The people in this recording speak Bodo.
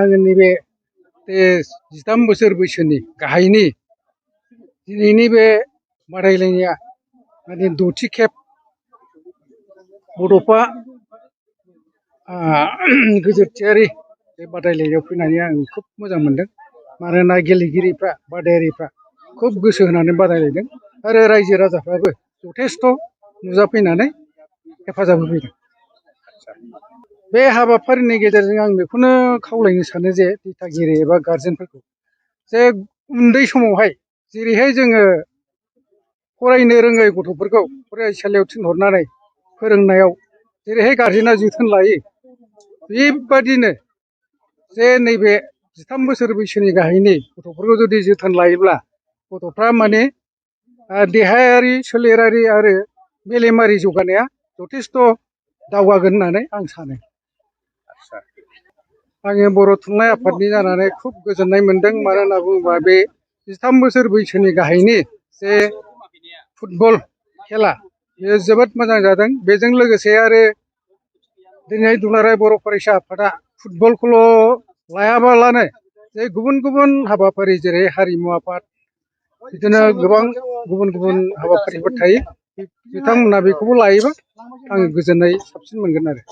आङो नैबे 13 बोसोर बैसोनि गाहायनि दिनैनि बे बादायलायनाया माने 6थि खेब बड'फा गेजेरथियारि बे बादायलायनायाव फैनानै आं खुब मोजां मोनदों। मानोना गेलेगिरिफ्रा बादायारिफ्रा खुब गोसो होनानै बादायलायदों आरो रायजो राजाफ्राबो जथेस्थ' नुजाफैनानै हेफाजाब होफैदों। बे हाबाफारिनि गेजेरजों आं बेखौनो खावलायनो सानो जे दिथागिरि एबा गारजेनफोरखौ जे उन्दै समावहाय जेरैहाय जोङो फरायनो रोङै गथ'फोरखौ फरायसालियाव थिनहरनानै फोरोंनायाव जेरैहाय गारजेना जोथोन लायो, बेबादिनो जे नैबे 13 बोसोर बैसोनि गाहायनि गथ'फोरखौ जुदि जोथोन लायोब्ला गथ'फ्रा माने देहायारि सोलेरारि आरो मेलेमारि जौगानाया जथेस्थ' दावगागोन होननानै आं सानो। आङो बर' थुनलाइ आफादनि जानानै खुब गोजोननाय मोनदों। मानो होनना बुङोबा बे 13 बोसोर बैसोनि गाहायनि जे फुटबल खेला बेयो जोबोद मोजां जादों। बेजों लोगोसे आरो दिनै दुलाराय बर' फरायसा आफादा फुटबलखौल' लायाबालानो जे गुबुन गुबुन हाबाफारि जेरै हारिमु आफाद बिदिनो गोबां गुबुन गुबुन हाबाफारिफोर थायो, बिथांमोना बेखौबो लायोबा आङो गोजोननाय साबसिन मोनगोन आरो।